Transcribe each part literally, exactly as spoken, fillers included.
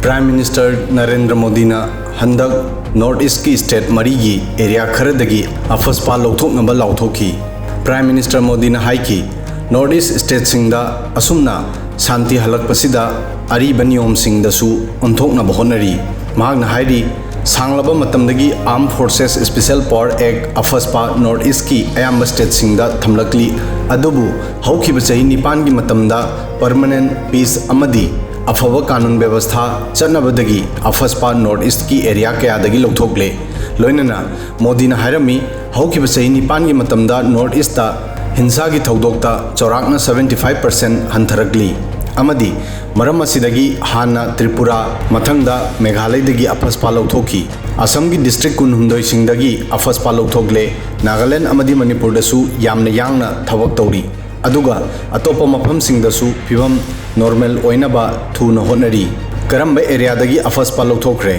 Prime Minister Narendra ꯃꯣꯗꯤꯅ ꯍꯟꯗꯛ North Eastꯀꯤ state ꯃꯔꯤꯒꯤ area ꯈꯔꯗꯒꯤ ꯑꯐꯁꯄꯥ ꯂꯧꯊꯣꯛꯅꯕ ꯂꯥꯎꯊꯣꯛꯈꯤ꯫ Prime Minister ꯃꯣꯗꯤꯅ ꯍꯥꯏꯈꯤ, North East stateꯁꯤꯡꯗ ꯑꯁꯨꯝꯅ ꯁꯥꯟꯇꯤ ꯍꯜꯂꯛꯄꯁꯤꯗ ꯑꯔꯤꯕ ꯅꯤꯌꯣꯝꯁꯤꯡꯗꯁꯨ ꯑꯣꯟꯊꯣꯛꯅꯕ ꯍꯣꯠꯅꯔꯤ꯫ ꯃꯍꯥꯛꯅ ꯍꯥꯏꯔꯤ, ꯁꯥꯡꯂꯕ ꯃꯇꯝꯗꯒꯤ Armed Forces Special Power Act, ꯑꯐꯁꯄꯥ, North Eastꯀꯤ ꯑꯌꯥꯝꯕ stateꯁꯤꯡꯗ ꯊꯝꯂꯛꯂꯤ꯫ ꯑꯗꯨꯕꯨ ꯍꯧꯈꯤꯕ ꯆꯍꯤ ꯅꯤꯄꯥꯟꯒꯤ ꯃꯇꯝꯗ permanent peace ꯑꯃꯗꯤ ꯑꯐꯕ ꯀꯥꯅꯨꯟ ꯕꯦꯕꯁꯊꯥ ꯆꯠꯅꯕꯗꯒꯤ ꯑꯐꯁꯄꯥ North Eastꯀꯤ area ꯀꯌꯥꯗꯒꯤ ꯂꯧꯊꯣꯛꯂꯦ꯫ ꯂꯣꯏꯅꯅ ꯃꯣꯗꯤꯅ ꯍꯥꯏꯔꯝꯃꯤ, ꯍꯧꯈꯤꯕ ꯆꯍꯤ ꯅꯤꯄꯥꯟꯒꯤ ꯃꯇꯝꯗ North Eastꯇ ꯍꯤꯡꯁꯥꯒꯤ ꯊꯧꯗꯣꯛꯇ ꯆꯥꯎꯔꯥꯛꯅ seventy five percent ꯍꯟꯊꯔꯛꯂꯤ ꯑꯃꯗꯤ ꯃꯔꯝ ꯑꯁꯤꯗꯒꯤ ꯍꯥꯟꯅ ꯇ꯭ꯔꯤꯄꯨꯔꯥ, ꯃꯊꯪꯗ ꯃꯦꯘꯥꯂꯌꯗꯒꯤ ꯑꯐꯁꯄꯥ ꯂꯧꯊꯣꯛꯈꯤ꯫ ꯑꯁꯝꯒꯤ district ꯀꯨꯟꯍꯨꯝꯗꯣꯏꯁꯤꯡꯗꯒꯤ ꯑꯐꯁꯄꯥ ꯂꯧꯊꯣꯛꯂꯦ꯫ ꯅꯥꯒꯥꯂꯦꯟꯗ ꯑꯃꯗꯤ ꯃꯅꯤꯄꯨꯔꯗꯁꯨ ꯌꯥꯝꯅ ꯌꯥꯡꯅ ꯊꯕꯛ ꯇꯧꯔꯤ꯫ ꯑꯗꯨꯒ ꯑꯇꯣꯞꯄ ꯃꯐꯝꯁꯤꯡꯗꯁꯨ ꯐꯤꯚꯝ normal ꯑꯣꯏꯅꯕ ꯊꯨꯅ ꯍꯣꯠꯅꯔꯤ꯫ ꯀꯔꯝꯕ areaꯗꯒꯤ ꯑꯐꯁꯄꯥ ꯂꯧꯊꯣꯛꯈ꯭ꯔꯦ?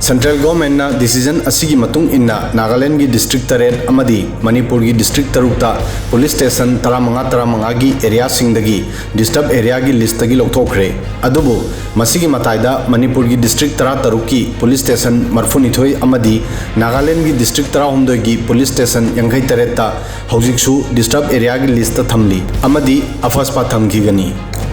Central governmentꯅ decision ꯑꯁꯤꯒꯤ ꯃꯇꯨꯡ ꯏꯟꯅ ꯅꯥꯒꯥꯂꯦꯟꯗꯒꯤ district ꯇꯔꯦꯠ ꯑꯃꯗꯤ ꯃꯅꯤꯄꯨꯔꯒꯤ district ꯇꯔꯨꯛꯇ police station ꯇꯔꯥꯃꯉꯥ ꯇꯔꯥꯃꯉꯥꯒꯤ areaꯁꯤꯡꯗꯒꯤ disturb areaꯒꯤ listꯇꯒꯤ ꯂꯧꯊꯣꯛꯈ꯭ꯔꯦ꯫ ꯑꯗꯨꯕꯨ ꯃꯁꯤꯒꯤ ꯃꯇꯥꯏꯗ ꯃꯅꯤꯄꯨꯔꯒꯤ district ꯇꯔꯥꯇꯔꯨꯛꯀꯤ police station ꯃꯔꯤꯐꯨꯅꯤꯊꯣꯏ ꯑꯃꯗꯤ ꯅꯥꯒꯥꯂꯦꯟꯗꯒꯤ district ꯇꯔꯥꯍꯨꯝꯗꯣꯏꯒꯤ police station ꯌꯥꯡꯈꯩ ꯇꯔꯦꯠꯇ ꯍꯧꯖꯤꯛꯁꯨ disturb areaꯒꯤ listꯇ ꯊꯝꯂꯤ ꯑꯃꯗꯤ ꯑꯐꯁꯄꯥ ꯊꯝꯈꯤꯒꯅꯤ꯫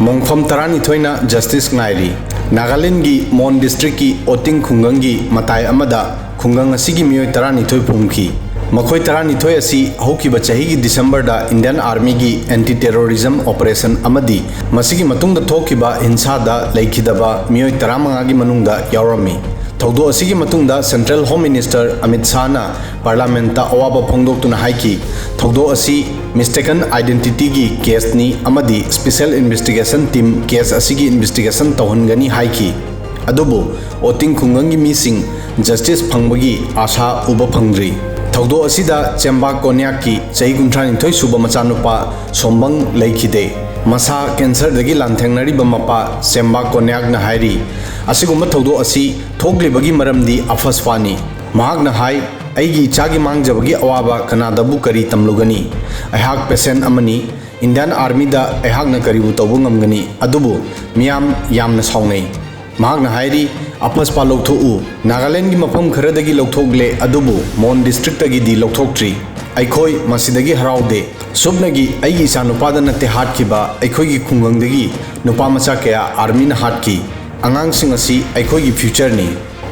ꯃꯣꯡꯐꯝ ꯇꯔꯥꯅꯤꯊꯣꯏꯅ justice ꯉꯥꯏꯔꯤ꯫ ꯅꯥꯒꯥꯂꯦꯟꯗꯒꯤ ꯃꯣꯟ districtꯀꯤ ꯑꯣꯇꯤꯡ ꯈꯨꯡꯒꯪꯒꯤ ꯃꯇꯥꯏ ꯑꯃꯗ ꯈꯨꯡꯒꯪ ꯑꯁꯤꯒꯤ ꯃꯤꯑꯣꯏ ꯇꯔꯥꯅꯤꯊꯣꯏ ꯐꯨꯝꯈꯤ꯫ ꯃꯈꯣꯏ ꯇꯔꯥꯅꯤꯊꯣꯏ ꯑꯁꯤ ꯍꯧꯈꯤꯕ ꯆꯍꯤꯒꯤ Decemberꯗ Indian Armyꯒꯤ anti terrorism operation ꯑꯃꯗꯤ ꯃꯁꯤꯒꯤ ꯃꯇꯨꯡꯗ ꯊꯣꯛꯈꯤꯕ ꯍꯤꯡꯁꯥꯗ ꯂꯩꯈꯤꯗꯕ ꯃꯤꯑꯣꯏ ꯇꯔꯥꯃꯉꯥꯒꯤ ꯃꯅꯨꯡꯗ ꯌꯥꯎꯔꯝꯃꯤ꯫ ꯊꯧꯗꯣꯛ ꯑꯁꯤꯒꯤ ꯃꯇꯨꯡꯗ Central Home Minister ꯑꯃꯤꯠ ꯁꯥꯍꯅ Parliamentꯇ ꯑꯋꯥꯕ ꯐꯣꯡꯗꯣꯛꯇꯨꯅ ꯍꯥꯏꯈꯤ, ꯊꯧꯗꯣꯛ ꯑꯁꯤ mistaken identityꯒꯤ caseꯅꯤ ꯑꯃꯗꯤ special investigation team case ꯑꯁꯤꯒꯤ investigation ꯇꯧꯍꯟꯒꯅꯤ ꯍꯥꯏꯈꯤ꯫ ꯑꯗꯨꯕꯨ ꯑꯣꯇꯤꯡ ꯈꯨꯡꯒꯪꯒꯤ ꯃꯤꯁꯤꯡ justice ꯐꯪꯕꯒꯤ ꯑꯥꯁꯥ ꯎꯕ ꯐꯪꯗ꯭ꯔꯤ꯫ ꯊꯧꯗꯣꯛ ꯑꯁꯤꯗ ꯆꯦꯝꯕꯥꯛ ꯀꯣꯟꯌꯥꯛꯀꯤ ꯆꯍꯤ ꯀꯨꯟꯊ꯭ꯔꯥꯅꯤꯊꯣꯏ ꯁꯨꯕ ꯃꯆꯥꯅꯨꯄꯥ ꯁꯣꯝꯕꯪ ꯂꯩꯈꯤꯗꯦ꯫ ꯃꯁꯥ cancerꯗꯒꯤ ꯂꯥꯟꯊꯦꯡꯅꯔꯤꯕ ꯃꯄꯥ ꯆꯦꯝꯕꯥꯛ ꯀꯣꯟꯌꯥꯛꯅ ꯍꯥꯏꯔꯤ, ꯑꯁꯤꯒꯨꯝꯕ ꯊꯧꯗꯣꯛ ꯑꯁꯤ ꯊꯣꯛꯂꯤꯕꯒꯤ ꯃꯔꯝꯗꯤ ꯑꯐꯁꯄꯥꯅꯤ꯫ ꯃꯍꯥꯛꯅ ꯍꯥꯏ, "ꯑꯩꯒꯤ ꯏꯆꯥꯒꯤ ꯃꯥꯡꯖꯕꯒꯤ ꯑꯋꯥꯕ ꯀꯅꯥꯗꯕꯨ ꯀꯔꯤ ꯇꯝꯂꯨꯒꯅꯤ? ꯑꯩꯍꯥꯛ patient ꯑꯃꯅꯤ꯫ Indian Armyꯗ ꯑꯩꯍꯥꯛꯅ ꯀꯔꯤꯕꯨ ꯇꯧꯕ ꯉꯝꯒꯅꯤ? ꯑꯗꯨꯕꯨ ꯃꯤꯌꯥꯝ ꯌꯥꯝꯅ ꯁꯥꯎꯅꯩ"꯫ ꯃꯍꯥꯛꯅ ꯍꯥꯏꯔꯤ, "ꯑꯐꯁꯄꯥ ꯂꯧꯊꯣꯛꯎ꯫ ꯅꯥꯒꯥꯂꯦꯟꯒꯤ ꯃꯐꯝ ꯈꯔꯗꯒꯤ ꯂꯧꯊꯣꯛꯂꯦ, ꯑꯗꯨꯕꯨ ꯃꯣꯟ ꯗꯤꯁꯇ꯭ꯔꯤꯛꯇꯒꯤꯗꯤ ꯂꯧꯊꯣꯛꯇ꯭ꯔꯤ꯫ ꯑꯩꯈꯣꯏ ꯃꯁꯤꯗꯒꯤ ꯍꯔꯥꯎꯗꯦ꯫ ꯁꯨꯞꯅꯒꯤ ꯑꯩꯒꯤ ꯏꯆꯥꯅꯨꯄꯥꯗ ꯅꯠꯇꯦ ꯍꯥꯠꯈꯤꯕ, ꯑꯩꯈꯣꯏꯒꯤ ꯈꯨꯡꯒꯪꯗꯒꯤ ꯅꯨꯄꯥ ꯃꯆꯥ ꯀꯌꯥ ꯑꯥꯔꯃꯤꯅ ꯍꯥꯠꯈꯤ꯫ ꯑꯉꯥꯡꯁꯤꯡ ꯑꯁꯤ ꯑꯩꯈꯣꯏꯒꯤ ꯐ꯭ꯌꯨꯆꯔꯅꯤ"꯫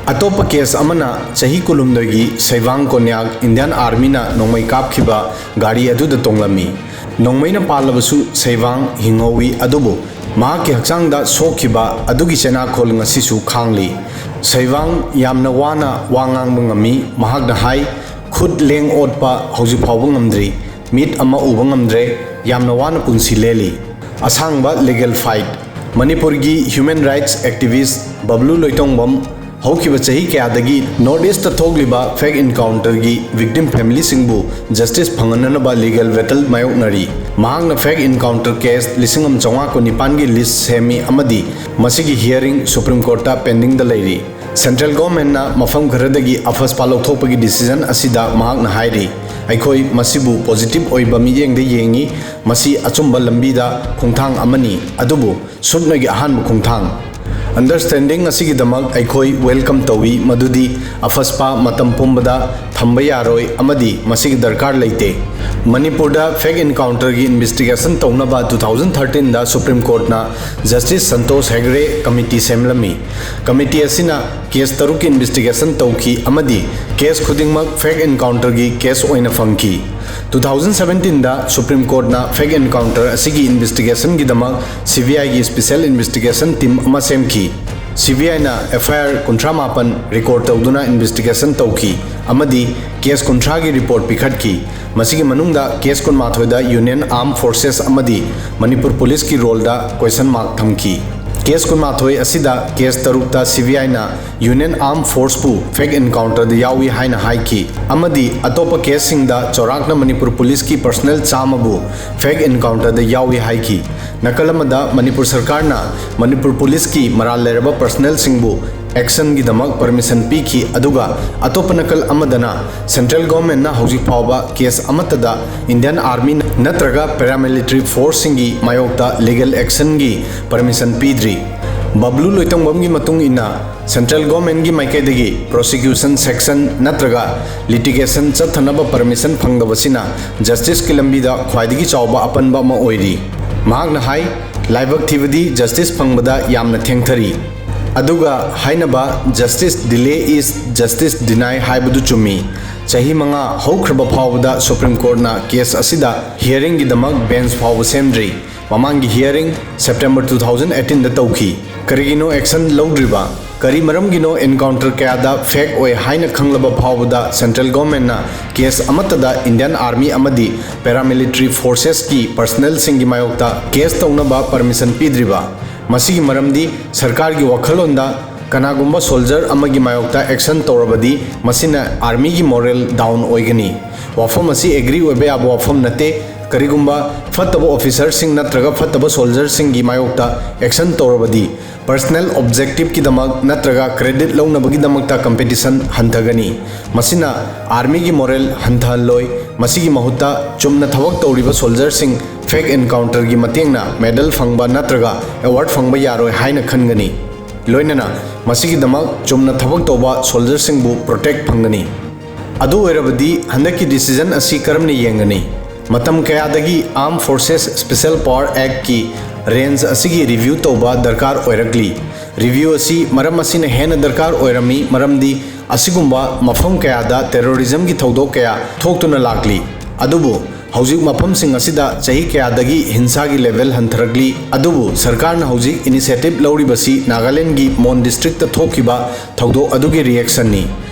ꯑꯇꯣꯞꯄ ꯀꯦꯁ ꯑꯃꯅ ꯆꯍꯤ ꯀꯨꯟꯍꯨꯝꯗꯣꯏꯒꯤ ꯁꯩꯕꯥꯡ ꯀꯣꯟꯌꯥꯛ ꯏꯟꯗꯤꯌꯥꯟ ꯑꯥꯔꯃꯤꯅ ꯅꯣꯡꯃꯩ ꯀꯥꯞꯈꯤꯕ ꯒꯥꯔꯤ ꯑꯗꯨꯗ ꯇꯣꯡꯂꯝꯃꯤ꯫ ꯅꯣꯡꯃꯩꯅ ꯄꯥꯜꯂꯕꯁꯨ ꯁꯩꯕꯥꯡ ꯍꯤꯡꯍꯧꯏ, ꯑꯗꯨꯕꯨ ꯃꯍꯥꯛꯀꯤ ꯍꯛꯆꯥꯡꯗ ꯁꯣꯛꯈꯤꯕ ꯑꯗꯨꯒꯤ ꯆꯩꯅꯥꯈꯣꯜ ꯉꯁꯤꯁꯨ ꯈꯥꯡꯂꯤ꯫ ꯁꯩꯕꯥꯡ ꯌꯥꯝꯅ ꯋꯥꯅ ꯋꯥ ꯉꯥꯡꯕ ꯉꯝꯃꯤ꯫ ꯃꯍꯥꯛꯅ ꯍꯥꯏ, "ꯈꯨꯠ ꯂꯦꯡ ꯑꯣꯠꯄ ꯍꯧꯖꯤꯛ ꯐꯥꯎꯕ ꯉꯝꯗ꯭ꯔꯤ꯫ ꯃꯤꯠ ꯑꯃ ꯎꯕ ꯉꯝꯗ꯭ꯔꯦ꯫ ꯌꯥꯝꯅ ꯋꯥꯅ ꯄꯨꯟꯁꯤ ꯂꯦꯜꯂꯤ"꯫ ꯑꯁꯥꯡꯕ ꯂꯤꯒꯦꯜ ꯐꯥꯏꯠ꯫ ꯃꯅꯤꯄꯨꯔꯒꯤ ꯍ꯭ꯌꯨꯃꯦꯟ ꯔꯥꯏꯠꯁ ꯑꯦꯛꯇꯤꯚꯤꯁ ꯕꯕꯂꯨ ꯂꯣꯏꯇꯣꯡꯕꯝ ꯍꯧꯈꯤꯕ ꯆꯍꯤ ꯀꯌꯥꯗꯒꯤ ꯅꯣꯔꯠ ꯏꯁꯇ ꯊꯣꯛꯂꯤꯕ ꯐꯦꯛ ꯏꯟꯀꯥꯎꯟꯇꯔꯒꯤ ꯚꯤꯛꯇꯤꯝ ꯐꯦꯃꯤꯂꯤꯁꯤꯡꯕꯨ ꯖꯁꯇꯤꯁ ꯐꯪꯍꯟꯅꯅꯕ ꯂꯤꯒꯦꯜ ꯕꯦꯇꯜ ꯃꯥꯌꯣꯛꯅꯔꯤ꯫ ꯃꯍꯥꯛꯅ ꯐꯦꯛ ꯏꯟꯀꯥꯎꯟꯇꯔ ꯀꯦꯁ ꯂꯤꯁꯤꯡ ꯑꯃ ꯆꯥꯝꯃꯉꯥ ꯀꯨꯟꯅꯤꯄꯥꯟꯒꯤ ꯂꯤꯁ ꯁꯦꯝꯃꯤ ꯑꯃꯗꯤ ꯃꯁꯤꯒꯤ ꯍꯤꯌꯔꯤꯡ ꯁꯨꯄ꯭ꯔꯤꯝ ꯀꯣꯔꯠꯇ ꯄꯦꯟꯗꯤꯡꯗ ꯂꯩꯔꯤ꯫ ꯁꯦꯟꯇ꯭ꯔꯦꯜ ꯒꯣꯔꯃꯦꯟꯅ ꯃꯐꯝ ꯈꯔꯗꯒꯤ ꯑꯐꯁꯄꯥ ꯂꯧꯊꯣꯛꯄꯒꯤ ꯗꯤꯁꯤꯖꯟ ꯑꯁꯤꯗ ꯃꯍꯥꯛꯅ ꯍꯥꯏꯔꯤ, "ꯑꯩꯈꯣꯏ ꯃꯁꯤꯕꯨ ꯄꯣꯖꯤꯇꯤꯚ ꯑꯣꯏꯕ ꯃꯤꯠꯌꯦꯡꯗ ꯌꯦꯡꯉꯤ꯫ ꯃꯁꯤ ꯑꯆꯨꯝꯕ ꯂꯝꯕꯤꯗ ꯈꯣꯡꯊꯥꯡ ꯑꯃꯅꯤ, ꯑꯗꯨꯕꯨ ꯁꯨꯞꯅꯒꯤ ꯑꯍꯥꯟꯕ ꯈꯣꯡꯊꯥꯡ꯫ ꯑꯟꯗꯔꯁ꯭ꯇꯦꯟꯗꯤꯡ ꯑꯁꯤꯒꯤꯗꯃꯛ ꯑꯩꯈꯣꯏ ꯋꯦꯜꯀꯝ ꯇꯧꯏ, ꯃꯗꯨꯗꯤ ꯑꯐꯁꯄꯥ ꯃꯇꯝ ꯄꯨꯝꯕꯗ ꯊꯝꯕ ꯌꯥꯔꯣꯏ ꯑꯃꯗꯤ ꯃꯁꯤꯒꯤ ꯗꯔꯀꯥꯔ ꯂꯩꯇꯦ"꯫ ꯃꯅꯤꯄꯨꯔꯗ ꯐꯦꯛ ꯏꯟꯀꯥꯎꯟꯇꯔꯒꯤ ꯏꯟꯚꯦꯁꯇꯤꯒꯦꯁꯟ ꯇꯧꯅꯕ ꯇꯨ ꯊꯥꯎꯖꯟ ꯊꯥꯔꯇꯤꯟꯗ ꯁꯨꯄ꯭ꯔꯤꯝ ꯀꯣꯔꯠꯅ ꯖꯁꯇꯤꯁ ꯁꯟꯇꯣꯁ ꯍꯦꯒ꯭ꯔꯦ ꯀꯃꯤꯇꯤ ꯁꯦꯝꯂꯝꯃꯤ꯫ ꯀꯃꯤꯇꯤ ꯑꯁꯤꯅ ꯀꯦꯁ ꯇꯔꯨꯛꯀꯤ ꯏꯟꯚꯦꯁꯇꯤꯒꯦꯁꯟ ꯇꯧꯈꯤ ꯑꯃꯗꯤ ꯀꯦꯁ ꯈꯨꯗꯤꯡꯃꯛ ꯐꯦꯛ ꯏꯟꯀꯥꯎꯟꯇꯔꯒꯤ ꯀꯦꯁ ꯑꯣꯏꯅ ꯐꯪꯈꯤ꯫ ꯇꯨ ꯊꯥꯎꯖꯟ ꯁꯕꯦꯟꯇꯤꯟꯗ ꯁꯨꯄ꯭ꯔꯤꯝ ꯀꯣꯔꯠꯅ ꯐꯦꯛ ꯏꯟꯀꯥꯎꯟꯇꯔ ꯑꯁꯤꯒꯤ ꯏꯟꯚꯦꯁꯇꯤꯒꯦꯁꯟꯒꯤꯗꯃꯛ ꯁꯤ ꯕꯤ ꯑꯥꯏꯒꯤ ꯁ꯭ꯄꯦꯁꯦꯜ ꯏꯟꯚꯦꯁꯇꯤꯒꯦꯁꯟ ꯇꯤꯝ ꯑꯃ ꯁꯦꯝꯈꯤ꯫ ꯁꯤ ꯕꯤ ꯑꯥꯏꯅ ꯑꯦꯐ ꯑꯥꯏ ꯑꯥꯔ ꯀꯨꯟꯊ꯭ꯔꯥ ꯃꯥꯄꯟ ꯔꯦꯀꯣꯔꯗ ꯇꯧꯗꯨꯅ ꯏꯟꯚꯦꯁꯇꯤꯒꯦꯁꯟ ꯇꯧꯈꯤ ꯑꯃꯗꯤ ꯀꯦꯁ ꯀꯨꯟꯊ꯭ꯔꯥꯒꯤ ꯔꯤꯄꯣꯔꯠ ꯄꯤꯈꯠꯈꯤ꯫ ꯃꯁꯤꯒꯤ ꯃꯅꯨꯡꯗ ꯀꯦꯁ ꯀꯨꯟꯃꯥꯊꯣꯏꯗ ꯌꯨꯅꯤꯌꯟ ꯑꯥꯔꯝ ꯐꯣꯔꯁꯦꯁ ꯑꯃꯗꯤ ꯃꯅꯤꯄꯨꯔ ꯄꯨꯂꯤꯁꯀꯤ ꯔꯣꯜꯗ ꯀ꯭ꯋꯦꯁꯟ ꯃꯥꯔꯛ ꯊꯝꯈꯤ꯫ ꯀꯦꯁ ꯀꯨꯟꯃꯥꯊꯣꯏ ꯑꯁꯤꯗ ꯀꯦꯁ ꯇꯔꯨꯛꯇ ꯁꯤ ꯕꯤ ꯑꯥꯏꯅ ꯌꯨꯅꯤꯌꯟ ꯑꯥꯔꯝ ꯐꯣꯔꯁꯄꯨ ꯐꯦꯛ ꯏꯟꯀꯥꯎꯟꯇꯔꯗ ꯌꯥꯎꯏ ꯍꯥꯏꯅ ꯍꯥꯏꯈꯤ ꯑꯃꯗꯤ ꯑꯇꯣꯞꯄ ꯀꯦꯁꯁꯤꯡꯗ ꯆꯥꯎꯔꯥꯛꯅ ꯃꯅꯤꯄꯨꯔ ꯄꯨꯂꯤꯁꯀꯤ ꯄꯔꯁꯅꯦꯜ ꯆꯥꯝꯃꯕꯨ ꯐꯦꯛ ꯏꯟꯀꯥꯎꯟꯇꯔꯗ ꯌꯥꯎꯏ ꯍꯥꯏꯈꯤ꯫ ꯅꯥꯀꯜ ꯑꯃꯗ ꯃꯅꯤꯄꯨꯔ ꯁꯔꯀꯥꯔꯅ ꯃꯅꯤꯄꯨꯔ ꯄꯨꯂꯤꯁꯀꯤ ꯃꯔꯥꯜ ꯂꯩꯔꯕ ꯄꯔꯁꯅꯦꯜꯁꯤꯡꯕꯨ ꯑꯦꯛꯁꯟꯒꯤꯗꯃꯛ ꯄꯔꯃꯤꯁꯟ ꯄꯤꯈꯤ, ꯑꯗꯨꯒ ꯑꯇꯣꯞꯄ ꯅꯥꯀꯜ ꯑꯃꯗꯅ ꯁꯦꯟꯇ꯭ꯔꯦꯜ ꯒꯣꯔꯃꯦꯟꯅ ꯍꯧꯖꯤꯛ ꯐꯥꯎꯕ ꯀꯦꯁ ꯑꯃꯠꯇꯗ ꯏꯟꯗꯤꯌꯟ ꯑꯥꯔꯃꯤ ꯅꯠꯇ꯭ꯔꯒ ꯄꯦꯔꯥꯃꯤꯂꯤꯇꯔꯤ ꯐꯣꯔꯁꯁꯤꯡꯒꯤ ꯃꯥꯌꯣꯛꯇ ꯂꯤꯒꯦꯜ ꯑꯦꯛꯁꯟꯒꯤ ꯄꯔꯃꯤꯁꯟ ꯄꯤꯗ꯭ꯔꯤ꯫ ꯕꯕ꯭ꯂꯨ ꯂꯣꯏꯇꯣꯡꯕꯝꯒꯤ ꯃꯇꯨꯡ ꯏꯟꯅ, ꯁꯦꯟꯇ꯭ꯔꯦꯜ ꯒꯣꯔꯃꯦꯟꯒꯤ ꯃꯥꯏꯀꯩꯗꯒꯤ ꯄ꯭ꯔꯣꯁꯤꯀ꯭ꯌꯨꯁꯟ ꯁꯦꯛꯁꯟ ꯅꯠꯇ꯭ꯔꯒ ꯂꯤꯇꯤꯒꯦꯁꯟ ꯆꯠꯊꯅꯕ ꯄꯔꯃꯤꯁꯟ ꯐꯪꯗꯕꯁꯤꯅ ꯖꯁꯇꯤꯁꯀꯤ ꯂꯝꯕꯤꯗ ꯈ꯭ꯋꯥꯏꯗꯒꯤ ꯆꯥꯎꯕ ꯑꯄꯟꯕ ꯑꯃ ꯑꯣꯏꯔꯤ꯫ ꯃꯍꯥꯛꯅ ꯍꯥꯏ, ꯂꯥꯏꯕꯛ ꯊꯤꯕꯗꯤ ꯖꯁꯇꯤꯁ ꯐꯪꯕꯗ ꯌꯥꯝꯅ ꯊꯦꯡꯊꯔꯤ꯫ ꯑꯗꯨꯒ ꯍꯥꯏꯅꯕ "Justice delay is justice deny" ꯍꯥꯏꯕꯗꯨ ꯆꯨꯝꯃꯤ꯫ ꯆꯍꯤ ꯃꯉꯥ ꯍꯧꯈ꯭ꯔꯕ ꯐꯥꯎꯕꯗ ꯁꯨꯄ꯭ꯔꯤꯝ ꯀꯣꯔꯠꯅ ꯀꯦꯁ ꯑꯁꯤꯗ ꯍꯤꯌꯔꯤꯡꯒꯤꯗꯃꯛ ꯕꯦꯟꯆ ꯐꯥꯎꯕ ꯁꯦꯝꯗ꯭ꯔꯤ꯫ ꯃꯃꯥꯡꯒꯤ hearing September two thousand eighteen ꯗ ꯇꯧꯈꯤ꯫ ꯀꯔꯤꯒꯤꯅꯣ ꯑꯦꯛꯁꯟ ꯂꯧꯗ꯭ꯔꯤꯕ? ꯀꯔꯤ ꯃꯔꯝꯒꯤꯅꯣ ꯑꯦꯟꯀꯥꯎꯟꯇꯔ ꯀꯌꯥꯗ ꯐꯦꯛ ꯑꯣꯏ ꯍꯥꯏꯅ ꯈꯪꯂꯕ ꯐꯥꯎꯕꯗ ꯁꯦꯟꯇ꯭ꯔꯦꯜ ꯒꯣꯔꯃꯦꯟꯅ ꯀꯦꯁ ꯑꯃꯠꯇꯗ ꯏꯟꯗꯤꯌꯟ ꯑꯥꯔꯃꯤ ꯑꯃꯗꯤ ꯄꯦꯔꯥꯃꯤꯂꯤꯇꯔꯤ ꯐꯣꯔꯁꯦꯁꯀꯤ ꯄꯔꯁꯅꯦꯜꯁꯤꯡꯒꯤ ꯃꯥꯌꯣꯛꯇ ꯀꯦꯁ ꯇꯧꯅꯕ ꯄꯔꯃꯤꯁꯟ ꯄꯤꯗ꯭ꯔꯤꯕ? ꯃꯁꯤꯒꯤ ꯃꯔꯝꯗꯤ ꯁꯔꯀꯥꯔꯒꯤ ꯋꯥꯈꯜꯂꯣꯟꯗ ꯀꯅꯥꯒꯨꯝꯕ ꯁꯣꯜꯖꯔ ꯑꯃꯒꯤ ꯃꯥꯌꯣꯛꯇ ꯑꯦꯛꯁꯟ ꯇꯧꯔꯕꯗꯤ ꯃꯁꯤꯅ ꯑꯥꯔꯃꯤꯒꯤ ꯃꯣꯔꯦꯜ ꯗꯥꯎꯟ ꯑꯣꯏꯒꯅꯤ꯫ ꯋꯥꯐꯝ ꯑꯁꯤ ꯑꯦꯒ꯭ꯔꯤ ꯑꯣꯏꯕ ꯌꯥꯕ ꯋꯥꯐꯝ ꯅꯠꯇꯦ꯫ ꯀꯔꯤꯒꯨꯝꯕ ꯐꯠꯇꯕ ꯑꯣꯐꯤꯁꯔꯁꯤꯡ ꯅꯠꯇ꯭ꯔꯒ ꯐꯠꯇꯕ ꯁꯣꯜꯖꯔꯁꯤꯡꯒꯤ ꯃꯥꯌꯣꯛꯇ ꯑꯦꯛꯁꯟ ꯇꯧꯔꯕꯗꯤ ꯄꯔꯁꯅꯦꯜ ꯑꯣꯕꯖꯦꯛꯇꯤꯚꯀꯤꯗꯃꯛ ꯅꯠꯇ꯭ꯔꯒ ꯀ꯭ꯔꯦꯗꯤꯠ ꯂꯧꯅꯕꯒꯤꯗꯃꯛꯇ ꯀꯝꯄꯤꯇꯤꯁꯟ ꯍꯟꯊꯒꯅꯤ꯫ ꯃꯁꯤꯅ ꯑꯥꯔꯃꯤꯒꯤ ꯃꯣꯔꯦꯜ ꯍꯟꯊꯍꯜꯂꯣꯏ꯫ ꯃꯁꯤꯒꯤ ꯃꯍꯨꯠꯇ ꯆꯨꯝꯅ ꯊꯕꯛ ꯇꯧꯔꯤꯕ ꯁꯣꯜꯖꯔꯁꯤꯡ ꯐꯦꯛ ꯑꯦꯟꯀꯥꯎꯟꯇꯔꯒꯤ ꯃꯇꯦꯡꯅ ꯃꯦꯗꯜ ꯐꯪꯕ ꯅꯠꯇ꯭ꯔꯒ ꯑꯦꯋꯥꯔꯗ ꯐꯪꯕ ꯌꯥꯔꯣꯏ ꯍꯥꯏꯅ ꯈꯟꯒꯅꯤ꯫ ꯂꯣꯏꯅꯅ ꯃꯁꯤꯒꯤꯗꯃꯛ ꯆꯨꯝꯅ ꯊꯕꯛ ꯇꯧꯕ ꯁꯣꯜꯖꯔꯁꯤꯡꯕꯨ ꯄ꯭ꯔꯣꯇꯦꯛ ꯐꯪꯒꯅꯤ꯫ ꯑꯗꯨ ꯑꯣꯏꯔꯕꯗꯤ ꯍꯟꯗꯛꯀꯤ ꯗꯤꯁꯤꯖꯟ ꯑꯁꯤ ꯀꯔꯝꯅ ꯌꯦꯡꯒꯅꯤ? ꯃꯇꯝ ꯀꯌꯥꯗꯒꯤ Armed Forces Special Power Actꯀꯤ ꯔꯦꯟꯖ ꯑꯁꯤꯒꯤ ꯔꯤꯚ꯭ꯌꯨ ꯇꯧꯕ ꯗꯔꯀꯥꯔ ꯑꯣꯏꯔꯛꯂꯤ꯫ ꯔꯤꯚ꯭ꯌꯨ ꯑꯁꯤ ꯃꯔꯝ ꯑꯁꯤꯅ ꯍꯦꯟꯅ ꯗꯔꯀꯥꯔ ꯑꯣꯏꯔꯝꯃꯤ, ꯃꯔꯝꯗꯤ ꯑꯁꯤꯒꯨꯝꯕ ꯃꯐꯝ ꯀꯌꯥꯗ ꯇꯦꯔꯣꯔꯤꯖꯝꯒꯤ ꯊꯧꯗꯣꯛ ꯀꯌꯥ ꯊꯣꯛꯇꯨꯅ ꯂꯥꯛꯂꯤ꯫ ꯑꯗꯨꯕꯨ ꯍꯧꯖꯤꯛ ꯃꯐꯝꯁꯤꯡ ꯑꯁꯤꯗ ꯆꯍꯤ ꯀꯌꯥꯗꯒꯤ ꯍꯤꯡꯁꯥꯒꯤ ꯂꯦꯚꯦꯜ ꯍꯟꯊꯔꯛꯂꯤ, ꯑꯗꯨꯕꯨ ꯁꯔꯀꯥꯔꯅ ꯍꯧꯖꯤꯛ ꯏꯅꯤꯁꯤꯌꯦꯇꯤꯚ ꯂꯧꯔꯤꯕꯁꯤ ꯅꯥꯒꯥꯂꯦꯟꯗꯒꯤ ꯃꯣꯟ ꯗꯤꯁꯇ꯭ꯔꯤꯛꯇ ꯊꯣꯛꯈꯤꯕ ꯊꯧꯗꯣꯛ ꯑꯗꯨꯒꯤ ꯔꯤꯑꯦꯛꯁꯟꯅꯤ꯫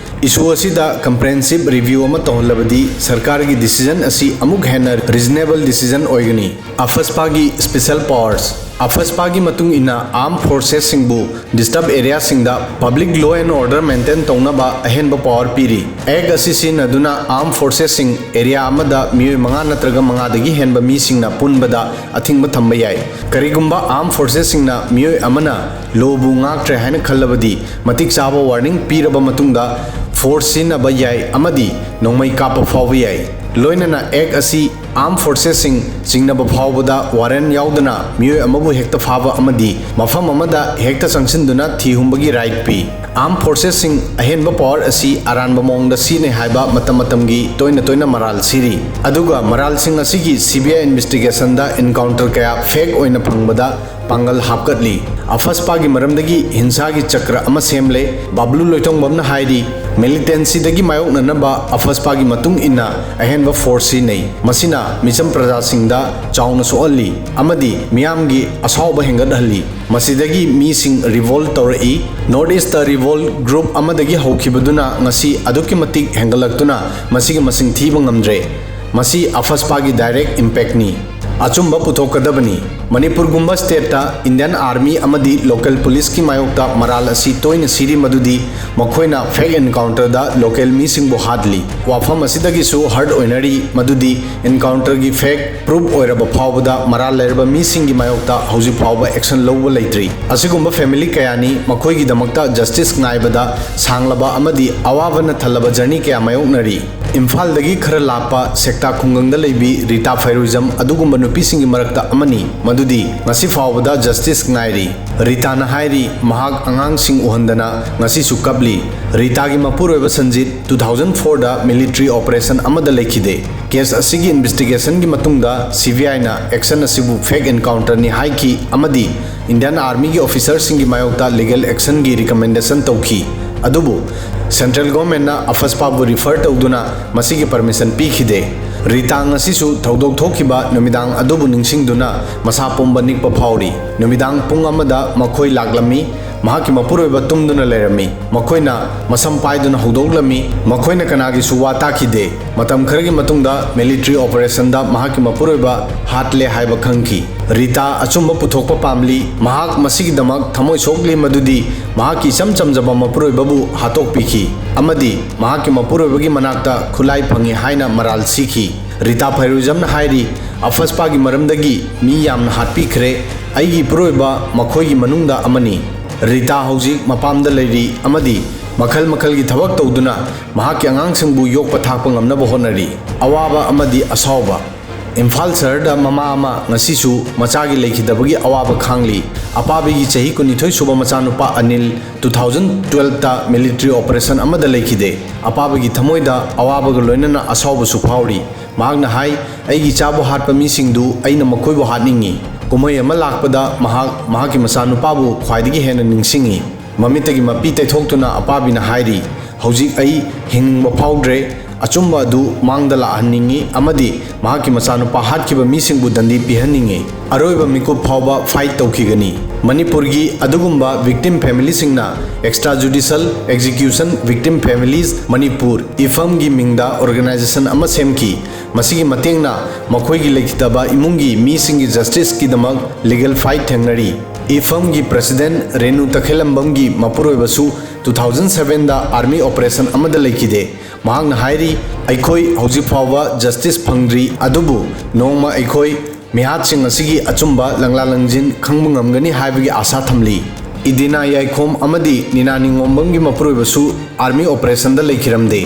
ꯏꯁꯨ ꯑꯁꯤꯗ ꯀꯝꯄ꯭ꯔꯦꯍꯦꯟꯁꯤꯚ ꯔꯤꯚ꯭ꯌꯨ ꯑꯃ ꯇꯧꯍꯜꯂꯕꯗꯤ ꯁꯔꯀꯥꯔꯒꯤ ꯗꯤꯁꯤꯖꯟ ꯑꯁꯤ ꯑꯃꯨꯛ ꯍꯦꯟꯅ ꯔꯤꯖꯅꯦꯕꯜ ꯗꯤꯁꯤꯖꯟ ꯑꯣꯏꯒꯅꯤ꯫ ꯑꯐꯁꯄꯥꯒꯤ ꯁ꯭ꯄꯦꯁꯦꯜ ꯄꯥꯋꯔꯁ꯫ ꯑꯐꯁꯄꯥꯒꯤ ꯃꯇꯨꯡ ꯏꯟꯅ, ꯑꯥꯔꯝ ꯐꯣꯔꯁꯦꯁꯁꯤꯡꯕꯨ ꯗꯤꯁꯇꯔꯕ ꯑꯦꯔꯤꯌꯥꯁꯤꯡꯗ public law and order maintain ꯇꯧꯅꯕ ꯑꯍꯦꯟꯕ ꯄꯥꯋꯔ ꯄꯤꯔꯤ꯫ ꯑꯦꯛ ꯑꯁꯤ ꯁꯤꯖꯤꯟꯅꯗꯨꯅ ꯑꯥꯔꯝ ꯐꯣꯔꯁꯦꯁꯁꯤꯡ ꯑꯦꯔꯤꯌꯥ ꯑꯃꯗ ꯃꯤꯑꯣꯏ ꯃꯉꯥ ꯅꯠꯇ꯭ꯔꯒ ꯃꯉꯥꯗꯒꯤ ꯍꯦꯟꯕ ꯃꯤꯁꯤꯡꯅ ꯄꯨꯟꯕꯗ ꯑꯊꯤꯡꯕ ꯊꯝꯕ ꯌꯥꯏ꯫ ꯀꯔꯤꯒꯨꯝꯕ ꯑꯥꯔꯝ ꯐꯣꯔꯁꯦꯁꯁꯤꯡꯅ ꯃꯤꯑꯣꯏ ꯑꯃꯅ ꯂꯣꯕꯨ ꯉꯥꯛꯇ꯭ꯔꯦ ꯍꯥꯏꯅ ꯈꯜꯂꯕꯗꯤ, ꯃꯇꯤꯛ ꯆꯥꯕ ꯋꯥꯔꯅꯤꯡ ꯄꯤꯔꯕ ꯃꯇꯨꯡꯗ ꯐꯣꯔꯁ ꯁꯤꯖꯤꯟꯅꯕ ꯌꯥꯏ ꯑꯃꯗꯤ ꯅꯣꯡꯃꯩ ꯀꯥꯞꯄ ꯐꯥꯎꯕ ꯌꯥꯏ꯫ ꯂꯣꯏꯅꯅ ꯑꯦꯛ ꯑꯁꯤ ꯑꯥꯔꯝ ꯐꯣꯔꯁꯦꯁꯁꯤꯡ ꯆꯤꯡꯅꯕ ꯐꯥꯎꯕꯗ ꯋꯥꯔꯦꯟ ꯌꯥꯎꯗꯅ ꯃꯤꯑꯣꯏ ꯑꯃꯕꯨ ꯍꯦꯛꯇ ꯐꯥꯕ ꯑꯃꯗꯤ ꯃꯐꯝ ꯑꯃꯗ ꯍꯦꯛꯇ ꯆꯪꯁꯤꯟꯗꯨꯅ ꯊꯤ ꯍꯨꯝꯕꯒꯤ ꯔꯥꯏꯠ ꯄꯤ꯫ ꯑꯥꯔꯝ ꯐꯣꯔꯁꯦꯁꯁꯤꯡ ꯑꯍꯦꯟꯕ ꯄꯥꯋꯔ ꯑꯁꯤ ꯑꯔꯥꯟꯕ ꯃꯑꯣꯡꯗ ꯁꯤꯖꯤꯟꯅꯩ ꯍꯥꯏꯕ ꯃꯇꯝ ꯃꯇꯝꯒꯤ ꯇꯣꯏꯅ ꯇꯣꯏꯅ ꯃꯔꯥꯜ ꯁꯤꯔꯤ꯫ ꯑꯗꯨꯒ ꯃꯔꯥꯜꯁꯤꯡ ꯑꯁꯤꯒꯤ ꯁꯤ ꯕꯤ ꯑꯥꯏ ꯏꯟꯚꯦꯁꯇꯤꯒꯦꯁꯟꯗ ꯏꯟꯀꯥꯎꯟꯇꯔ ꯀꯌꯥ ꯐꯦꯛ ꯑꯣꯏꯅ ꯐꯪꯕꯗ ꯄꯥꯡꯒꯜ ꯍꯥꯞꯀꯠꯂꯤ꯫ ꯑꯐꯁꯄꯥꯒꯤ ꯃꯔꯝꯗꯒꯤ ꯍꯤꯡꯁꯥꯒꯤ ꯆꯀ꯭ꯔ ꯑꯃ ꯁꯦꯝꯂꯦ꯫ ꯕꯥꯕꯂꯨ ꯂꯣꯏꯇꯣꯡꯕꯝꯅ ꯍꯥꯏꯔꯤ, ꯃꯤꯂꯤꯇꯦꯟꯁꯤꯗꯒꯤ ꯃꯥꯌꯣꯛꯅꯅꯕ ꯑꯐꯁꯄꯥꯒꯤ ꯃꯇꯨꯡ ꯏꯟꯅ ꯑꯍꯦꯟꯕ ꯐꯣꯔꯁ ꯁꯤꯖꯤꯟꯅꯩ꯫ ꯃꯁꯤꯅ ꯃꯤꯆꯝ ꯄ꯭ꯔꯖꯥꯁꯤꯡꯗ ꯆꯥꯎꯅ ꯁꯣꯛꯍꯜꯂꯤ ꯑꯃꯗꯤ ꯃꯤꯌꯥꯝꯒꯤ ꯑꯁꯥꯎꯕ ꯍꯦꯟꯒꯠꯍꯜꯂꯤ꯫ ꯃꯁꯤꯗꯒꯤ ꯃꯤꯁꯤꯡ ꯔꯤꯚꯣꯜ ꯇꯧꯔꯛꯏ꯫ ꯅꯣꯔꯠ ꯏꯁꯇ ꯔꯤꯚꯣꯜ ꯒ꯭ꯔꯨꯞ ꯑꯃꯗꯒꯤ ꯍꯧꯈꯤꯕꯗꯨꯅ ꯉꯁꯤ ꯑꯗꯨꯛꯀꯤ ꯃꯇꯤꯛ ꯍꯦꯟꯒꯠꯂꯛꯇꯨꯅ ꯃꯁꯤꯒꯤ ꯃꯁꯤꯡ ꯊꯤꯕ ꯉꯝꯗ꯭ꯔꯦ꯫ ꯃꯁꯤ ꯑꯐꯁꯄꯥꯒꯤ ꯗꯥꯏꯔꯦꯛ ꯏꯝꯄꯦꯛꯅꯤ꯫ ꯑꯆꯨꯝꯕ ꯄꯨꯊꯣꯛꯀꯗꯕꯅꯤ꯫ ꯃꯅꯤꯄꯨꯔꯒꯨꯝꯕ ꯁ꯭ꯇꯦꯠꯇ ꯏꯟꯗꯤꯌꯟ ꯑꯥꯔꯃꯤ ꯑꯃꯗꯤ ꯂꯣꯀꯦꯜ ꯄꯨꯂꯤꯁꯀꯤ ꯃꯥꯌꯣꯛꯇ ꯃꯔꯥꯜ ꯑꯁꯤ ꯇꯣꯏꯅ ꯁꯤꯔꯤ, ꯃꯗꯨꯗꯤ ꯃꯈꯣꯏꯅ ꯐꯦꯛ ꯑꯦꯟꯀꯥꯎꯟꯇꯔꯗ ꯂꯣꯀꯦꯜ ꯃꯤꯁꯤꯡꯕꯨ ꯍꯥꯠꯂꯤ꯫ ꯋꯥꯐꯝ ꯑꯁꯤꯗꯒꯤꯁꯨ ꯍꯔꯠ ꯑꯣꯏꯅꯔꯤ, ꯃꯗꯨꯗꯤ ꯏꯟꯀꯥꯎꯟꯇꯔꯒꯤ ꯐꯦꯛ ꯄ꯭ꯔꯨꯞ ꯑꯣꯏꯔꯕ ꯐꯥꯎꯕꯗ ꯃꯔꯥꯜ ꯂꯩꯔꯕ ꯃꯤꯁꯤꯡꯒꯤ ꯃꯥꯌꯣꯛꯇ ꯍꯧꯖꯤꯛ ꯐꯥꯎꯕ ꯑꯦꯛꯁꯟ ꯂꯧꯕ ꯂꯩꯇ꯭ꯔꯤ꯫ ꯑꯁꯤꯒꯨꯝꯕ ꯐꯦꯃꯤꯂꯤ ꯀꯌꯥꯅꯤ ꯃꯈꯣꯏꯒꯤꯗꯃꯛꯇ ꯖꯁꯇꯤꯁ ꯉꯥꯏꯕꯗ ꯁꯥꯡꯂꯕ ꯑꯃꯗꯤ ꯑꯋꯥꯕꯅ ꯊꯜꯂꯕ ꯖꯔꯅꯤ ꯀꯌꯥ ꯃꯥꯌꯣꯛꯅꯔꯤ꯫ ꯏꯝꯐꯥꯜꯗꯒꯤ ꯈꯔ ꯂꯥꯞꯄ ꯁꯦꯛꯇꯥ ꯈꯨꯡꯒꯪꯗ ꯂꯩꯕꯤ ꯔꯤꯇꯥ ꯐꯩꯔꯨꯖꯝ ꯑꯗꯨꯒꯨꯝꯕ ꯅꯨꯄꯤꯁꯤꯡꯒꯤ ꯃꯔꯛꯇ ꯑꯃꯅꯤ, ꯃꯗꯨꯗꯤ ꯉꯁꯤ ꯐꯥꯎꯕꯗ ꯖꯁꯇꯤꯁ ꯉꯥꯏꯔꯤ꯫ ꯔꯤꯇꯥꯅ ꯍꯥꯏꯔꯤ, ꯃꯍꯥꯛ ꯑꯉꯥꯡꯁꯤꯡ ꯎꯍꯟꯗꯅ ꯉꯁꯤꯁꯨ ꯀꯞꯂꯤ꯫ ꯔꯤꯇꯥꯒꯤ ꯃꯄꯨꯔꯣꯏꯕ ꯁꯟꯖꯤꯠ ꯇꯨ ꯊꯥꯎꯖꯟ ꯐꯣꯔꯗ ꯃꯤꯂꯤꯇꯔꯤ ꯑꯣꯄꯔꯦꯁꯟ ꯑꯃꯗ ꯂꯩꯈꯤꯗꯦ꯫ ꯀꯦꯁ ꯑꯁꯤꯒꯤ ꯏꯟꯚꯦꯁꯇꯤꯒꯦꯁꯟꯒꯤ ꯃꯇꯨꯡꯗ ꯁꯤ ꯕꯤ ꯑꯥꯏꯅ ꯑꯦꯛꯁꯟ ꯑꯁꯤꯕꯨ ꯐꯦꯛ ꯑꯦꯟꯀꯥꯎꯟꯇꯔꯅꯤ ꯍꯥꯏꯈꯤ ꯑꯃꯗꯤ ꯏꯟꯗꯤꯌꯟ ꯑꯥꯔꯃꯤꯒꯤ ꯑꯣꯐꯤꯁꯔꯁꯤꯡꯒꯤ ꯃꯥꯌꯣꯛꯇ ꯂꯤꯒꯦꯜ ꯑꯦꯛꯁꯟꯒꯤ ꯔꯤꯀꯃꯦꯟꯗꯦꯁꯟ ꯇꯧꯈꯤ꯫ ꯑꯗꯨꯕꯨ ꯁꯦꯟꯇ꯭ꯔꯦꯜ ꯒꯣꯔꯃꯦꯟꯅ ꯑꯐꯁꯄꯥꯕꯨ ꯔꯤꯐꯔ ꯇꯧꯗꯨꯅ ꯃꯁꯤꯒꯤ ꯄꯔꯃꯤꯁꯟ ꯄꯤꯈꯤꯗꯦ꯫ ꯔꯤꯇꯥ ꯉꯁꯤꯁꯨ ꯊꯧꯗꯣꯛ ꯊꯣꯛꯈꯤꯕ ꯅꯨꯃꯤꯗꯥꯡ ꯑꯗꯨꯕꯨ ꯅꯤꯡꯁꯤꯡꯗꯨꯅ ꯃꯁꯥ ꯄꯨꯝꯕ ꯅꯤꯛꯄ ꯐꯥꯎꯔꯤ꯫ ꯅꯨꯃꯤꯗꯥꯡ ꯄꯨꯡ ꯑꯃꯗ ꯃꯈꯣꯏ ꯂꯥꯛꯂꯝꯃꯤ꯫ ꯃꯍꯥꯛꯀꯤ ꯃꯄꯨꯔꯣꯏꯕ ꯇꯨꯝꯗꯨꯅ ꯂꯩꯔꯝꯃꯤ꯫ ꯃꯈꯣꯏꯅ ꯃꯁꯝ ꯄꯥꯏꯗꯨꯅ ꯍꯧꯗꯣꯛꯂꯝꯃꯤ꯫ ꯃꯈꯣꯏꯅ ꯀꯅꯥꯒꯤꯁꯨ ꯋꯥ ꯇꯥꯈꯤꯗꯦ꯫ ꯃꯇꯝ ꯈꯔꯒꯤ ꯃꯇꯨꯡꯗ ꯃꯤꯂꯤꯇꯔꯤ ꯑꯣꯄꯔꯦꯁꯟꯗ ꯃꯍꯥꯛꯀꯤ ꯃꯄꯨꯔꯣꯏꯕ ꯍꯥꯠꯂꯦ ꯍꯥꯏꯕ ꯈꯪꯈꯤ꯫ ꯔꯤꯇꯥ ꯑꯆꯨꯝꯕ ꯄꯨꯊꯣꯛꯄ ꯄꯥꯝꯂꯤ꯫ ꯃꯍꯥꯛ ꯃꯁꯤꯒꯤꯗꯃꯛ ꯊꯃꯣꯏ ꯁꯣꯛꯂꯤ, ꯃꯗꯨꯗꯤ ꯃꯍꯥꯛꯀꯤ ꯏꯆꯝ ꯆꯝꯖꯕ ꯃꯄꯨꯔꯣꯏꯕꯕꯨ ꯍꯥꯠꯇꯣꯛꯄꯤꯈꯤ ꯑꯃꯗꯤ ꯃꯍꯥꯛꯀꯤ ꯃꯄꯨꯔꯣꯏꯕꯒꯤ ꯃꯅꯥꯛꯇ ꯈꯨꯠꯂꯥꯏ ꯐꯪꯉꯤ ꯍꯥꯏꯅ ꯃꯔꯥꯜ ꯁꯤꯈꯤ꯫ ꯔꯤꯇꯥ ꯐꯩꯔꯨꯖꯝꯅ ꯍꯥꯏꯔꯤ, "ꯑꯐꯁꯄꯥꯒꯤ ꯃꯔꯝꯗꯒꯤ ꯃꯤ ꯌꯥꯝꯅ ꯍꯥꯠꯄꯤꯈ꯭ꯔꯦ꯫ ꯑꯩꯒꯤ ꯏꯄꯨꯔꯣꯏꯕ ꯃꯈꯣꯏꯒꯤ ꯃꯅꯨꯡꯗ ꯑꯃꯅꯤ꯫" ꯔꯤꯇꯥ ꯍꯧꯖꯤꯛ ꯃꯄꯥꯝꯗ ꯂꯩꯔꯤ ꯑꯃꯗꯤ ꯃꯈꯜ ꯃꯈꯜꯒꯤ ꯊꯕꯛ ꯇꯧꯗꯨꯅ ꯃꯍꯥꯛꯀꯤ ꯑꯉꯥꯡꯁꯤꯡꯕꯨ ꯌꯣꯛꯄ ꯊꯥꯛꯄ ꯉꯝꯅꯕ ꯍꯣꯠꯅꯔꯤ꯫ ꯑꯋꯥꯕ ꯑꯃꯗꯤ ꯑꯁꯥꯎꯕ꯫ ꯏꯝꯐꯥꯜ ꯁꯍꯔꯗ ꯃꯃꯥ ꯑꯃ ꯉꯁꯤꯁꯨ ꯃꯆꯥꯒꯤ ꯂꯩꯈꯤꯗꯕꯒꯤ ꯑꯋꯥꯕ ꯈꯥꯡꯂꯤ꯫ ꯑꯄꯥꯕꯤꯒꯤ ꯆꯍꯤ ꯀꯨꯟꯅꯤꯊꯣꯏ ꯁꯨꯕ ꯃꯆꯥꯅꯨꯄꯥ Anil two thousand twelveꯇ military operation ꯑꯃꯗ ꯂꯩꯈꯤꯗꯦ꯫ ꯑꯄꯥꯕꯒꯤ ꯊꯃꯣꯏꯗ ꯑꯋꯥꯕꯒ ꯂꯣꯏꯅꯅ ꯑꯁꯥꯎꯕꯁꯨ ꯐꯥꯎꯔꯤ꯫ ꯃꯍꯥꯛꯅ ꯍꯥꯏ, "ꯑꯩꯒꯤ ꯏꯆꯥꯕꯨ ꯍꯥꯠꯄ ꯃꯤꯁꯤꯡꯗꯨ ꯑꯩꯅ ꯃꯈꯣꯏꯕꯨ ꯍꯥꯠꯅꯤꯡꯏ"꯫ ꯀꯨꯝꯍꯩ ꯑꯃ ꯂꯥꯛꯄꯗ ꯃꯍꯥꯛ ꯃꯍꯥꯛꯀꯤ ꯃꯆꯥꯅꯨꯄꯥꯕꯨ ꯈ꯭ꯋꯥꯏꯗꯒꯤ ꯍꯦꯟꯅ ꯅꯤꯡꯁꯤꯡꯏ꯫ ꯃꯃꯤꯠꯇꯒꯤ ꯃꯄꯤ ꯇꯩꯊꯣꯛꯇꯨꯅ ꯑꯄꯥꯕꯤꯅ ꯍꯥꯏꯔꯤ, "ꯍꯧꯖꯤꯛ ꯑꯩ ꯍꯤꯡꯅꯤꯡꯕ ꯐꯥꯎꯗ꯭ꯔꯦ꯫ ꯑꯆꯨꯝꯕ ꯑꯗꯨ ꯃꯥꯡꯗ ꯂꯥꯛꯍꯟꯅꯤꯡꯏ ꯑꯃꯗꯤ ꯃꯍꯥꯛꯀꯤ ꯃꯆꯥꯅꯨꯄꯥ ꯍꯥꯠꯈꯤꯕ ꯃꯤꯁꯤꯡꯕꯨ ꯗꯟꯗꯤ ꯄꯤꯍꯟꯅꯤꯡꯏ꯫ ꯑꯔꯣꯏꯕ ꯃꯤꯀꯨꯞ ꯐꯥꯎꯕ fight ꯇꯧꯈꯤꯒꯅꯤ"꯫ ꯃꯅꯤꯄꯨꯔꯒꯤ ꯑꯗꯨꯒꯨꯝꯕ victim familyꯁꯤꯡꯅ Extra Judicial Execution Victim Families Manipur, ꯏꯐꯝꯒꯤ ꯃꯤꯡꯗ organization ꯑꯃ ꯁꯦꯝꯈꯤ꯫ ꯃꯁꯤꯒꯤ ꯃꯇꯦꯡꯅ ꯃꯈꯣꯏꯒꯤ ꯂꯩꯈꯤꯗꯕ ꯏꯃꯨꯡꯒꯤ ꯃꯤꯁꯤꯡꯒꯤ justiceꯀꯤꯗꯃꯛ legal fight ꯊꯦꯡꯅꯔꯤ꯫ ꯏꯐꯝꯒꯤ president Renu ꯇꯈꯦꯂꯝꯕꯝꯒꯤ ꯃꯄꯨꯔꯣꯏꯕꯁꯨ two thousand sevenꯗ army operation ꯑꯃꯗ ꯂꯩꯈꯤꯗꯦ꯫ ꯃꯍꯥꯛꯅ ꯍꯥꯏꯔꯤ, "ꯑꯩꯈꯣꯏ ꯍꯧꯖꯤꯛ ꯐꯥꯎꯕ justice ꯐꯪꯗ꯭ꯔꯤ, ꯑꯗꯨꯕꯨ ꯅꯣꯡꯃ ꯑꯩꯈꯣꯏ ꯃꯤꯍꯥꯠꯁꯤꯡ ꯑꯁꯤꯒꯤ ꯑꯆꯨꯝꯕ ꯂꯪꯂꯥ ꯂꯪꯖꯤꯟ ꯈꯪꯕ ꯉꯝꯒꯅꯤ ꯍꯥꯏꯕꯒꯤ ꯑꯥꯁꯥ ꯊꯝꯂꯤ"꯫ ꯏꯗꯤꯅꯥ ꯌꯥꯏꯈꯣꯝ ꯑꯃꯗꯤ ꯅꯤꯅꯥ ꯅꯤꯉꯣꯝꯕꯝꯒꯤ ꯃꯄꯨꯔꯣꯏꯕꯁꯨ army operationꯗ ꯂꯩꯈꯤꯔꯝꯗꯦ꯫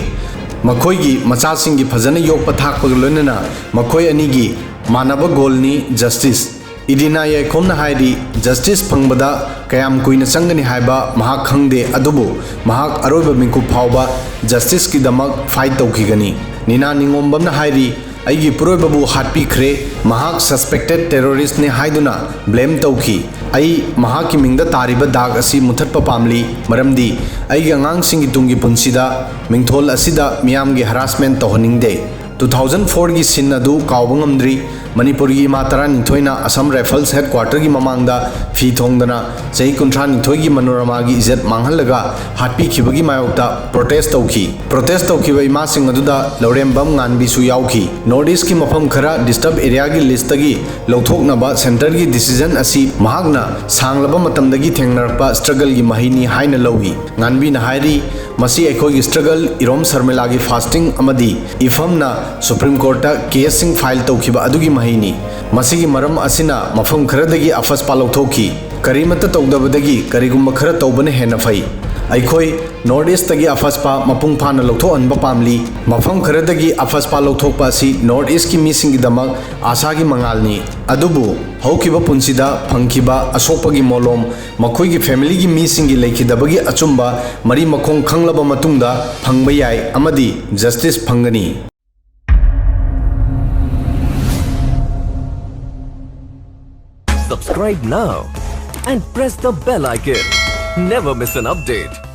ꯃꯈꯣꯏꯒꯤ ꯃꯆꯥꯁꯤꯡꯒꯤ ꯐꯖꯅ ꯌꯣꯛꯄ ꯊꯥꯛꯄꯒ ꯂꯣꯏꯅꯅ ꯃꯈꯣꯏ ꯑꯅꯤꯒꯤ ꯃꯥꯟꯅꯕ goalꯅꯤ justice꯫ ꯏꯗꯤꯅꯥ ꯌꯥꯏꯈꯣꯝꯅ ꯍꯥꯏꯔꯤ, "Justice ꯐꯪꯕꯗ ꯀꯌꯥꯝ ꯀꯨꯏꯅ ꯆꯪꯒꯅꯤ ꯍꯥꯏꯕ ꯃꯍꯥꯛ ꯈꯪꯗꯦ, ꯑꯗꯨꯕꯨ ꯃꯍꯥꯛ ꯑꯔꯣꯏꯕ ꯃꯤꯀꯨꯞ ꯐꯥꯎꯕ justiceꯀꯤꯗꯃꯛ fight ꯇꯧꯈꯤꯒꯅꯤ"꯫ ꯅꯤꯅꯥ ꯅꯤꯉꯣꯝꯕꯝꯅ ꯍꯥꯏꯔꯤ, "ꯑꯩꯒꯤ ꯄꯨꯔꯣꯏꯕꯕꯨ ꯍꯥꯠꯄꯤꯈ꯭ꯔꯦ, ꯃꯍꯥꯛ suspected terroristꯅꯤ ꯍꯥꯏꯗꯨꯅ blame ꯇꯧꯈꯤ꯫ ꯑꯩ ꯃꯍꯥꯛꯀꯤ ꯃꯤꯡꯗ ꯇꯥꯔꯤꯕ ꯗꯥꯛ ꯑꯁꯤ ꯃꯨꯊꯠꯄ ꯄꯥꯝꯂꯤ, ꯃꯔꯝꯗꯤ ꯑꯩꯒꯤ ꯑꯉꯥꯡꯁꯤꯡꯒꯤ ꯇꯨꯡꯒꯤ ꯄꯨꯟꯁꯤꯗ ꯃꯤꯡꯊꯣꯜ ꯑꯁꯤꯗ ꯃꯤꯌꯥꯝꯒꯤ harassment ꯇꯧꯍꯟꯅꯤꯡꯗꯦ"꯫ Two thousand fourꯒꯤ scene ꯑꯗꯨ ꯀꯥꯎꯕ ꯉꯝꯗ꯭ꯔꯤ꯫ ꯃꯅꯤꯄꯨꯔꯒꯤ ꯏꯃꯥ ꯇꯔꯥꯅꯤꯊꯣꯏꯅ Assam Rifles headquarterꯒꯤ ꯃꯃꯥꯡꯗ ꯐꯤ ꯊꯣꯡꯗꯅ ꯆꯍꯤ ꯀꯨꯟꯊ꯭ꯔꯥꯅꯤꯊꯣꯏꯒꯤ ꯃꯅꯣꯔꯃꯥꯒꯤ ꯏꯖꯠ ꯃꯥꯡꯍꯜꯂꯒ ꯍꯥꯠꯄꯤꯈꯤꯕꯒꯤ ꯃꯥꯌꯣꯛꯇ protest ꯇꯧꯈꯤ꯫ Protest ꯇꯧꯈꯤꯕ ꯏꯃꯥꯁꯤꯡ ꯑꯗꯨꯗ ꯂꯧꯔꯦꯝꯕꯝ ꯉꯥꯟꯕꯤꯁꯨ ꯌꯥꯎꯈꯤ꯫ North Eastꯀꯤ ꯃꯐꯝ ꯈꯔ disturb areaꯒꯤ listꯇꯒꯤ ꯂꯧꯊꯣꯛꯅꯕ centreꯒꯤ decision ꯑꯁꯤ ꯃꯍꯥꯛꯅ ꯁꯥꯡꯂꯕ ꯃꯇꯝꯗꯒꯤ ꯊꯦꯡꯅꯔꯛꯄ struggleꯒꯤ ꯃꯍꯩꯅꯤ ꯍꯥꯏꯅ ꯂꯧꯏ꯫ ꯉꯥꯟꯕꯤꯅ ꯍꯥꯏꯔꯤ, "ꯃꯁꯤ ꯑꯩꯈꯣꯏꯒꯤ struggle, ꯏꯔꯣꯝ ꯁꯔꯃꯤꯂꯥꯒꯤ fasting ꯑꯃꯗꯤ ꯏꯐꯝꯅ Supreme Courtꯇ caseꯁꯤꯡ file ꯇꯧꯈꯤꯕ ꯑꯗꯨꯒꯤ ꯃꯍꯩꯅꯤ꯫ ꯃꯁꯤꯒꯤ ꯃꯔꯝ ꯑꯁꯤꯅ ꯃꯐꯝ ꯈꯔꯗꯒꯤ ꯑꯐꯁꯄꯥ ꯂꯧꯊꯣꯛꯈꯤ꯫ ꯀꯔꯤꯃꯠꯇ ꯇꯧꯗꯕꯗꯒꯤ ꯀꯔꯤꯒꯨꯝꯕ ꯈꯔ ꯇꯧꯕꯅ ꯍꯦꯟꯅ ꯐꯩ"꯫ ꯑꯩꯈꯣꯏ ꯅꯣꯔꯠ ꯏꯁꯇꯒꯤ ꯑꯐꯁꯄꯥ ꯃꯄꯨꯡ ꯐꯥꯅ ꯂꯧꯊꯣꯛꯍꯟꯕ ꯄꯥꯝꯂꯤ꯫ ꯃꯐꯝ ꯈꯔꯗꯒꯤ ꯑꯐꯁꯄꯥ ꯂꯧꯊꯣꯛꯄ ꯑꯁꯤ ꯅꯣꯔꯠ ꯏꯁꯀꯤ ꯃꯤꯁꯤꯡꯒꯤꯗꯃꯛ ꯑꯥꯁꯥꯒꯤ ꯃꯉꯥꯜꯅꯤ꯫ ꯑꯗꯨꯕꯨ ꯍꯧꯈꯤꯕ ꯄꯨꯟꯁꯤꯗ ꯐꯪꯈꯤꯕ ꯑꯁꯣꯛꯄꯒꯤ ꯃꯣꯂꯣꯝ ꯃꯈꯣꯏꯒꯤ ꯐꯦꯃꯤꯂꯤꯒꯤ ꯃꯤꯁꯤꯡꯒꯤ ꯂꯩꯈꯤꯗꯕꯒꯤ ꯑꯆꯨꯝꯕ ꯃꯔꯤ ꯃꯈꯣꯡ ꯈꯪꯂꯕ ꯃꯇꯨꯡꯗ ꯐꯪꯕ ꯌꯥꯏ ꯑꯃꯗꯤ ꯖꯁꯇꯤꯁ ꯐꯪꯒꯅꯤ꯫ Subscribe now and press the bell icon. Never miss an update.